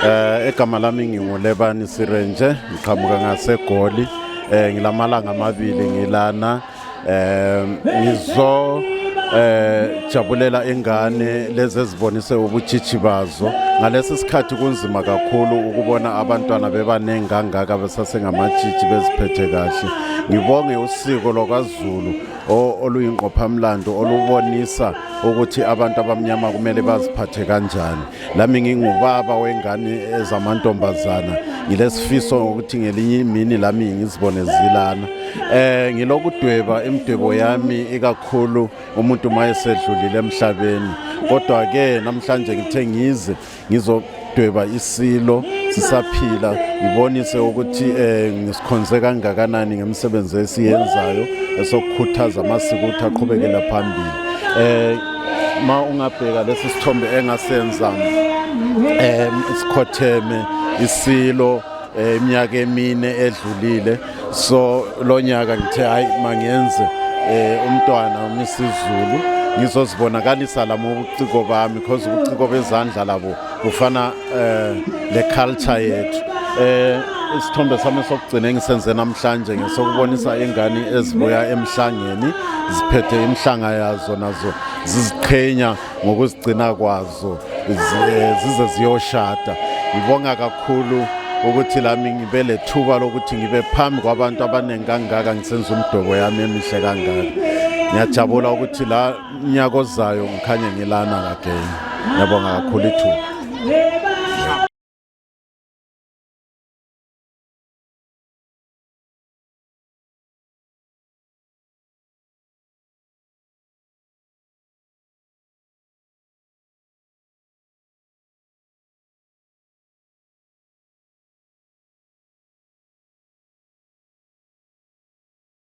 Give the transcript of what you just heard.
Egama lami ngingulebani Sirenje, ngiqhamuka ngaseGoli. Ngilamalanga amabili ngilana. Jabulela ingane lezi ezibonise ubutshitshi bazo. Ngalesi sikhathi kunzima kakhulu ukubona abantwana bebanengi kangaka besasengamatshitshi beziphethe kahle. Ngibonge usiko lokwaZulu oluyinqophamlando olubonisa ukuthi abantu abamnyama kumele baziphathe kanjani. Lami ngingubaba wengane ezamantombazana, ngilesifiso ukuthi ngelinye imini lami ngizibone zilana. Ngilokudweba imidwebo yami ikakhulu umuntu mayesedlulile emhlabeni, kodwa ke namhlanje ngithe ngize ngizodweba isilo sisaphila, ngibonise ukuthi ngisikhonze kangakanani ngemisebenzi esiyenzayo esokukhuthaza amasiko ukuthi aqhubekela phambili. Ma ungabheka lesi sithombe engasenza isikhotheme isilo iminyaka emine edlulile, so lo nyaka ngithe hayi mangenze umntwana umisiZulu ngizozibonakalisa lami ubuciko bami, because ubuciko bezandla labo bufana le culture yethu. Isithombe sami sokugcina engisenze namhlanje ngesokubonisa ingane ezibuya emhlangeni ziphethe imhlanga yazo, nazo ziziqhenya ngokuzigcina kwazo zize ziyoshada. Ngibonga kakhulu ukuthi lami ngibe lethuba lokuthi ngibe phambi kwabantu abaningi kangaka ngisenza umdwebo yami emihle kangaka. Ngiyajabula ukuthi la nyaka ozayo ngikhanye ngilana again. Ngiyabonga kakhulu ithuba.